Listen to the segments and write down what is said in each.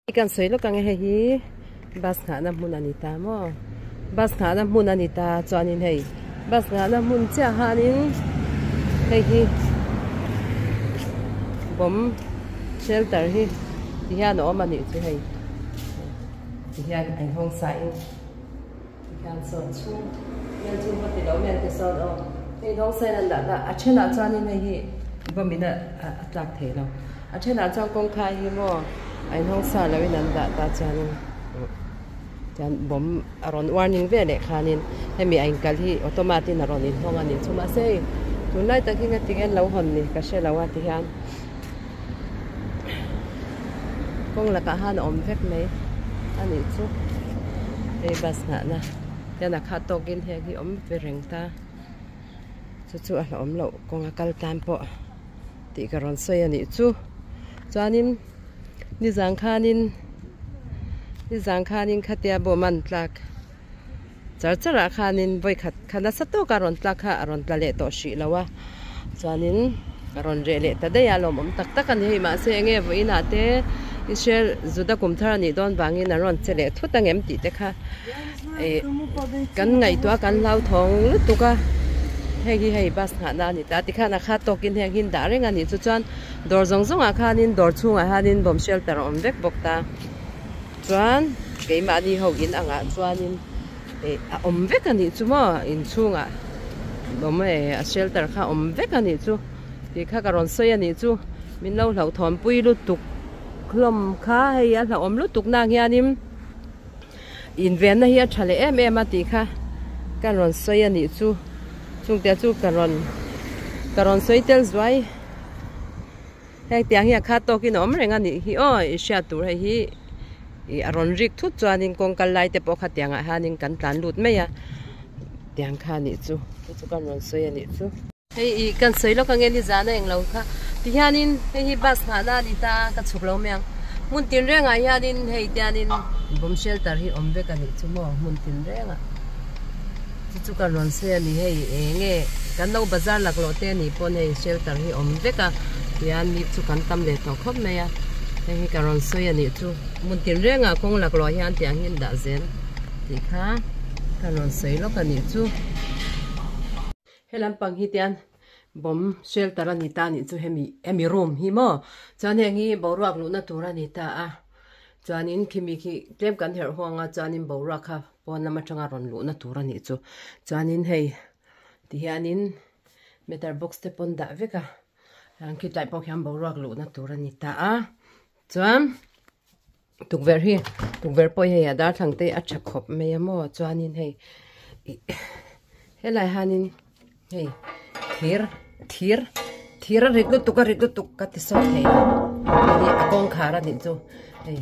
I kan sawi lawk ang e hei hi bus nghahna hmun a ni ta maw bus nghahna hmun a ni ta chuanin hei bus nghahna hmun chiah hianin hei hi bomb shelter hi ti hian a awm a nih chu hei ti hian a inhawng sa in ti hian sawn chhung hmel chhung pawh ti lo mai an ti sawn aw hei inhawng sa in an dah ta a thenah chuanin hei hi bomb in a a tlak thei lo. A thenah chuan kawngkhai hi maw a inhawng sa loin an dah ta chuanin chuan bomb a rawn warning ve leh khanin hemi a inkal hi automat in a rawn inhawng a ni chu mahse hei tunlai tak hi ngatinge an lo hawn ni ka hre lo a ti hian kawng lakah khan a awm vek mai a nih chu hei bus nghahna hian a khat tawkin heng hi awm ve reng ta chu chu a hlauhawm loh kawng a kal tan pawh. Tih ka rawn sawi a nih chu. Chuanin nizan khanin nizan khanin khatia bawm an tlak char char ah khanin vawi khat kha nasa tawk a rawn tlak kha a rawn tla leh tawh hrih lo a. Chuanin a rawn reh leh ta daih a lawmawm tak tak a ni hei mahse enge vawiin ah te Israel Juda kum thar a nih dawn vangin an rawn che leh thut ang em tih te kha ih kan ngaihtuah kan hlauthawng lutuk a hei hi hei bus nghahna a ni ta tikhan a khat tawkin heng hi an dah reng a nih chu chuan dawr zawng zawngah khanin dawr chhungah hianin bomb shelter a awm vek bawk ta chuan keimahni ho in angah chuanin ih a awm vek a nih chu maw inchhungah bomb eh a shelter kha a awm vek a nih chu tih kha ka rawn sawi a nih chu min lo hlauhthawnpui lutuk hlawm kha hei a hlauhawm lutuk nang hianin. Invenna hi a tha leh em em a tih kha ka rawn sawi a nih chu chungte chu ka rawn ka rawn sawi tel zuai heng tiang hi a khat tawkin a awm reng a nih hi aw i hriat tur hei hi ih a rawn rik thut chuanin kawng kal lai te pawh kha tiangah hianin kan tlan lut mai a tiang kha a nih chu chu chu ka rawn sawi a nih chu. Hei ih kan sawi lawk ange nizan a englo kha tihianin hei hi bus nghahna a ni ta a ka chhuk lo mai ang hmun tinrengah hianin hei tianin bomb shelter hi awm vek a nih chu maw hmun tinrengah chu chu kan rawn sawi a ni hei eng nge kan lo bazar laklawh te a nih pawn hei shelter hi awm vek a tihian mi chu kan tam leh tawh khawp mai a hei hi ka rawn sawi a nih chu hmun tinrengah kawng laklawh hian tiang hi an dah zel tih kha ka rawn sawi lawk a nih chu. He lampang hi tian bomb shelter a ni ta anih chu hemi hemi room hi maw chuan heng hi boruak luhna tur a ni ta a chuanin khimi khi tlem kan herh huang a chuanin boruak kha pawn lam atanga rawn luhna tur a nih chu chuanin hei ti hianin meter box te pawn dah vek a chuan khitlai pawh khian boruak luhna tur a ni ta a chuan tukverh hi tukverh pawh hi hei a darthlang te a tha khawp mai a maw chuanin hei ih helai hianin hei thir thir thir a rit lutuk a rit lutuk ka ti sawt thei lo hei a kawngkhar a nih chu hei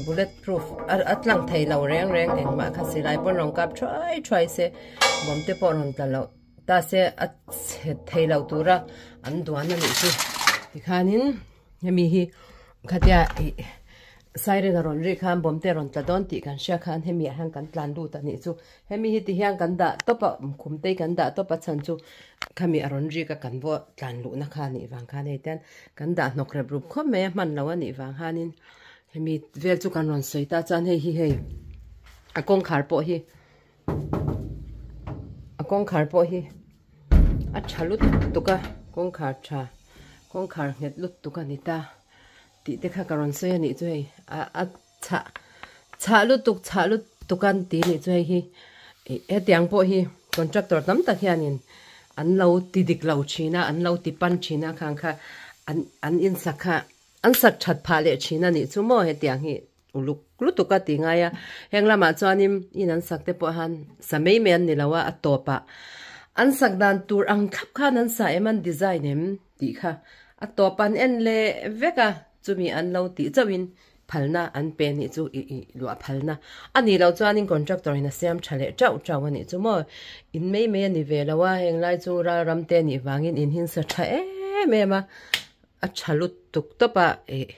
bullet proof a a tlang thei lo reng reng engmah kha silai pawn rawn kap thuai thuai se bawm te pawh rawn tla loh ta se a chhe thei lo tura an duan a nih chu tikhanin hemi hi khatia ih siren a rawn rik khan bomb te a rawn tla dawn tih kan hria khan hemi ah hian kan tlan lut a nih chu hemi hi ti hian kan dah tawp a khum te hi kan dah tawp a chhan chu khami a rawn rik a kan vaw tlan luhna kha a nih vang khan hei tian kan dah hnawk rep rup khawp mai a hman lo a nih vang khanin hemi vel chu kan rawn sawi ta chuan hei hi hei a kawngkhar pawh hi a kawngkhar pawh hi a tha lutuk a kawngkhar tha kawngkhar nghet lutuk a ni ta tih te kha ka rawn sawi a nih chu hei a a chhah chhah lutuk chhah lutuk an ti nih chu hei hi ih hetiang pawh hi contractor tam tak hianin an lo ti dik lo thin a an lo ti pan thin a khang kha an an insak kha an sak that phah leh thin a nih chu maw hetiang hi. Uluk lutuk a ti ngai a, heng lamah chuanin in an sak te pawh han sa mai mai an ni lo a, a tawpah an sak dan tur ang thlap khan an sa em an design em tih kha a tawp an en leh vek a, chumi an lo tih chauhin phalna an pe nih chu ih ih luah phalna a nih loh chuanin contractor in a siam tha leh teuh teuh a nih chu maw, in mai mai a ni ve lo a, heng lai chu ral ram te nih vangin in hin sa tha em em a. A tha lutuk tawp a ih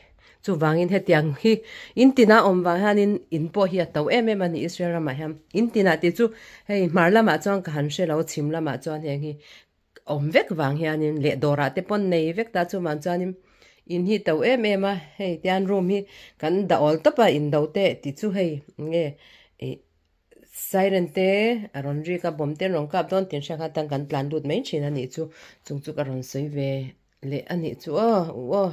chuvangin hetiang hi in tina awm vang hianin in pawh hi a to em em a ni Israel ramah hian in tinah tih chu hei hmar lamah chuan ka han hre lo chhim lamah chuan heng hi awm vek vang hianin leh dawrah te pawn nei vek ta chuvang chuanin. In hi to em em a hei tian room hi kan dah awl tawp a in do te tih chu hei nge ih siren te a rawn rik a bawm te an rawn kap dawn tih an hriat khan tan kan tlan lut mai thin a nih chu chung chu ka rawn sawi ve leh a nih chu aw u aw.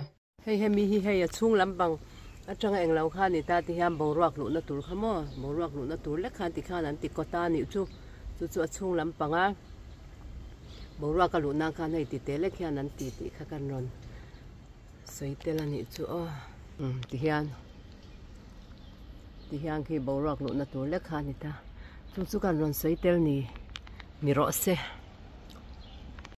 Hei hemi hi hei a chhung lampang atanga englo kha a ni ta ti hian boruak luhna tur kha maw boruak luhna tur lek khan tikhan an ti kawt a nih chu chu chu a chhung lampanga boruak a luh nan khan hei ti te lek hian an ti tih kha kan rawn sawi tel a nih chu aw umm ti hian ti hian khi boruak luhna tur lek kha a ni ta chu chu kan rawn sawi tel ni ni rawh se.